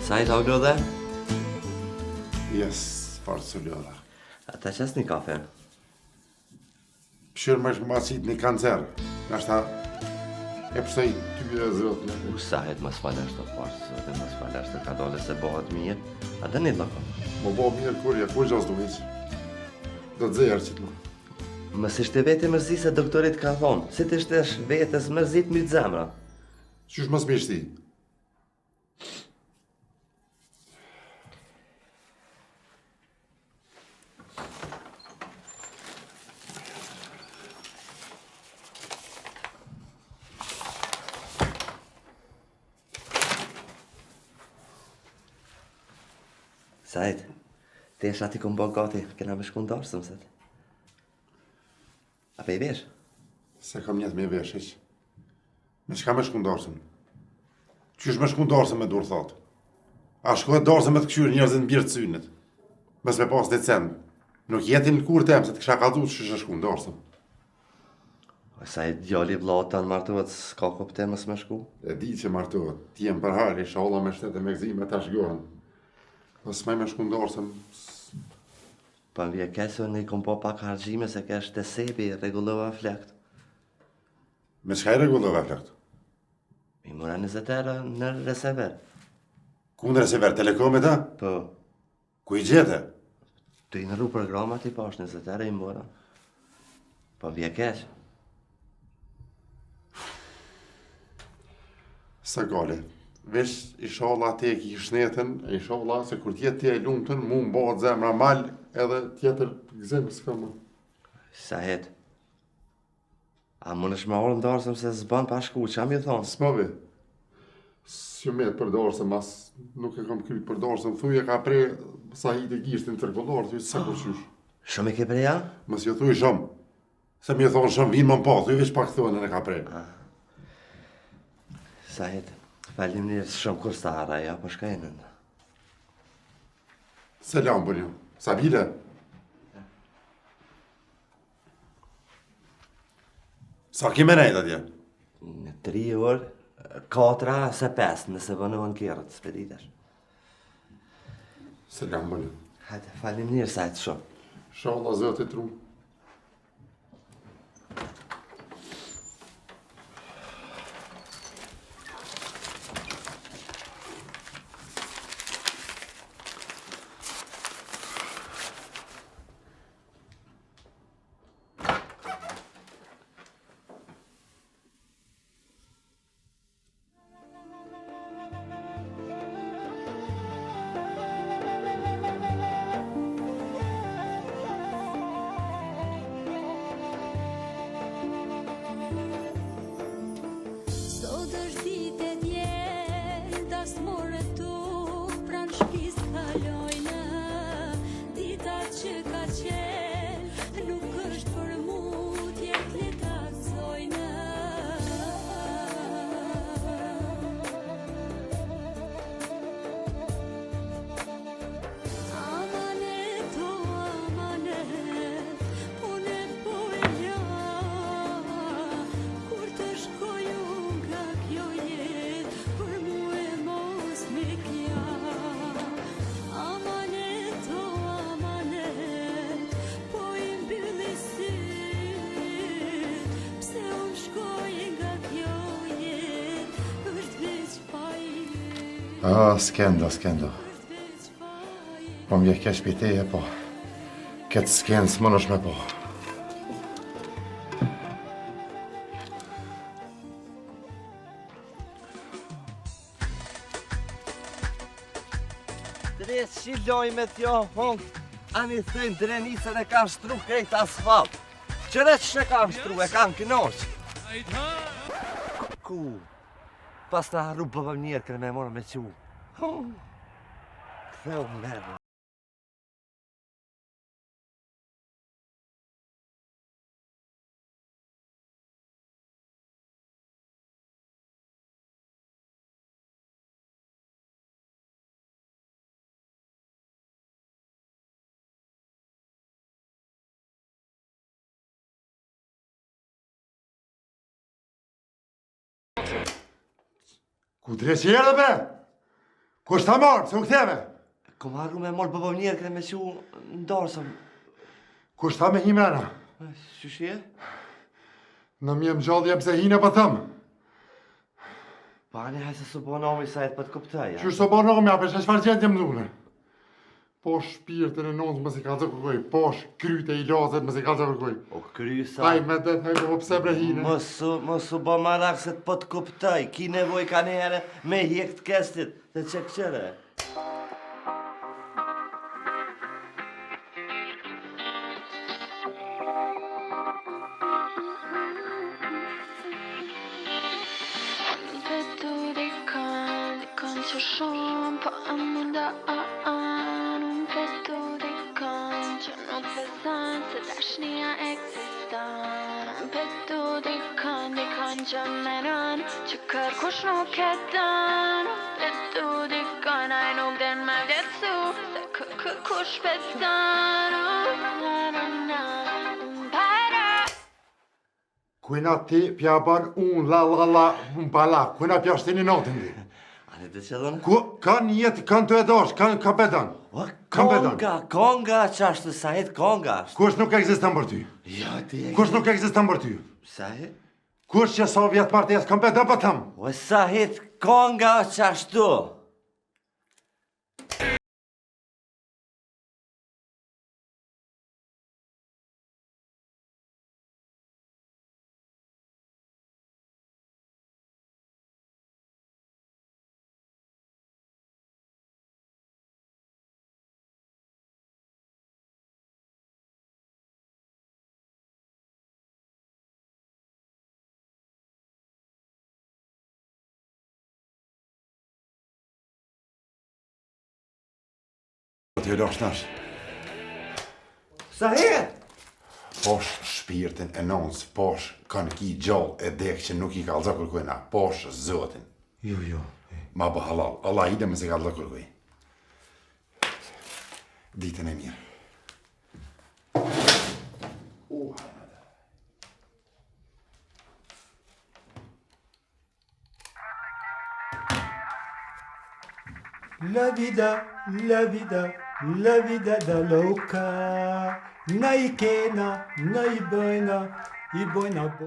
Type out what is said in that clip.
Sahit, a u lodhe? Jes, farë s'u lodha. A ta qes një kafe? Kqyr më është ma qit një kancer. Nashta e pshtoj ty e zotë në. U Sahit, mos fol ashtu pasha zotin, mos fol ashtu kadale se bëhet mirë. A do një llokum? Më bo mirë kur ja, kur gjasë du hiq. Do të zërë që të më. Mos i shti vetes mërzi se doktori t'ka thonë, si t'i shtesh vetes mërzi t'myt zemra. Qysh mos me shti? Sahit, teshat i kom bo gati, kena me shku n'darsëm sot. A pe i vesh? S'e kam nijet me vesh, hiq. Me çka me shku n'darsëm? Qysh me shku n'darsëm me durë thatë? A shkohet n'darsëm me të kqyrë njerëzit në birë të synit? Mos me pas një cent. Nuk je ti në lkurë tem, se të kisha kallzu qysh me shku n'darsëm. O Sahit djali i vllaut tan martohet, s'ka kuptim mos me shku? E di që martohet, t'jem për hajr, ishalla me shnet e me gëzime ta shgohen. Po s'maj me shku n'darsëm, Po më vjen keq se unë i kom bo pak harxhime se kesh te sebi, rregullova flokët. Me çka i rregullove flokët? I mora 20 euro në recever. Ku në recever? Telekomit, a? Po. Ku i gjete? Tu i ndrru programat i pash 20 euro i mora. Po më vjen keq. Sa gale. Veç ishalla ti e ki shnetën, e ishalla se kur t'jetë ti e lumtun, mu më bëhet zemra mal edhe tjetër gëzim s'ka më. Sahit. A mundesh me ardhë n'darsëm se s'ban pa shku, ça me thonë? S'po vi. S'jom met për darsëm, as nuk e kam kryt për darsëm. Thuj e ka pre Sahiti gishtin n'cirkular, thuj sa kur qysh. Shumë e ke pre, a? Mos ju thuj shumë. Se me thonë shumë vinë më pa, thuj veç pak thonë e ka pre. Ah. Sahit, faleminderit shumë kur s'ta harroj, ja, po shkoj në. Selam për ju. Sabile? Sa ki me nejtë atje? Në tri orë, katra ose pesë, nëse vonohen kerret, s'pe di tash. Selam për ju. Hajde, faleminderit Sahit shumë. Ishalla Zoti t'run. Sot është ditë e diel, dasmorët tu pranë shpisë kalojnë, dita që ka qel, nuk është për mu, tjerët le ta gëzojnë. Amanet, o amanet, unë po e la, kur të shkoj unë nga kjo jetë, për mu e mos me kja. Amanet, o amanet, po i mbylli sytë, pse unë shkoj nga kjo jetë, është veç faji yt. Ah, Skendo, Skendo. Po më vjen keq për teje, po këtë skenë s'munesh me po. Dre, si lojme t'jo, hong, ani thëjnë Drenicën e kanë shtru krejt asfalt. Qyre që e kanë shtru, e kanë kënoq. Ku? Pas të harru bëbëm njërë, kërë me morë me qu. Ktheu merë. Ku dreqi erdhe bre? Kush ta marrë, pse u ktheve? Kom harru me marrë bobonjerë këtë me qu në darsëm. Kush ta me hi mrena? Qysh je? Në mjem gjallë jem pse hine po thëm. Pa ani hajt se s'u bo nami sa jetë po të kuptoj. ja. Qysh s'u bo nami, a pe sheh çfarë gjendje më dhune? Po shpirtin e nonës mos i kallzo kërkuj, po kryt e ilazet mos i kallzo kërkuj. O kry sa... Aj, me det, haj, po pse bre hine? Mos u, mos u bo marak se të po të kuptoj. Ki nevoj ka një herë me hjek të kestit, të që këqyre. Dhe du dikon, dikon që shumë po e munda Unë pe du dikon që nuk beson se dashnia ekziston Unë pe du dikon, dikon që menon që kërkush nuk e don Unë pe du dikon, ai nuk den me vlerësu se kë kë kush pe don Na na na, unë para Kujna ti pja ban unë la la la unë pa la, kujna pja shtini natën ti. Ani të që dhënë? Ku, kanë jetë, kanë të e dash, kanë ka bedan. O, Kam bedon. konga, konga që ashtë sa jetë konga është. Kush nuk ekziston për ty? Jo, ti e... Kush nuk ekziston për ty? Sa jetë? Kush që sa vjet martesë kam bedan po thëm? O, sa jetë konga është që ashtu. Ti e lash nash. Sa jetë? Posh shpirtin e nonës, posh kanë ki gjallë e dek që nuk i kallzo kërkujna, posh zotin. Jo, jo. Ma bë halal, Allah ide mos i kallzo kërkuj. Ditën e mirë. La vida, la vida, la vida da louca. Na i kena, na i bëjna, i bëjna bo.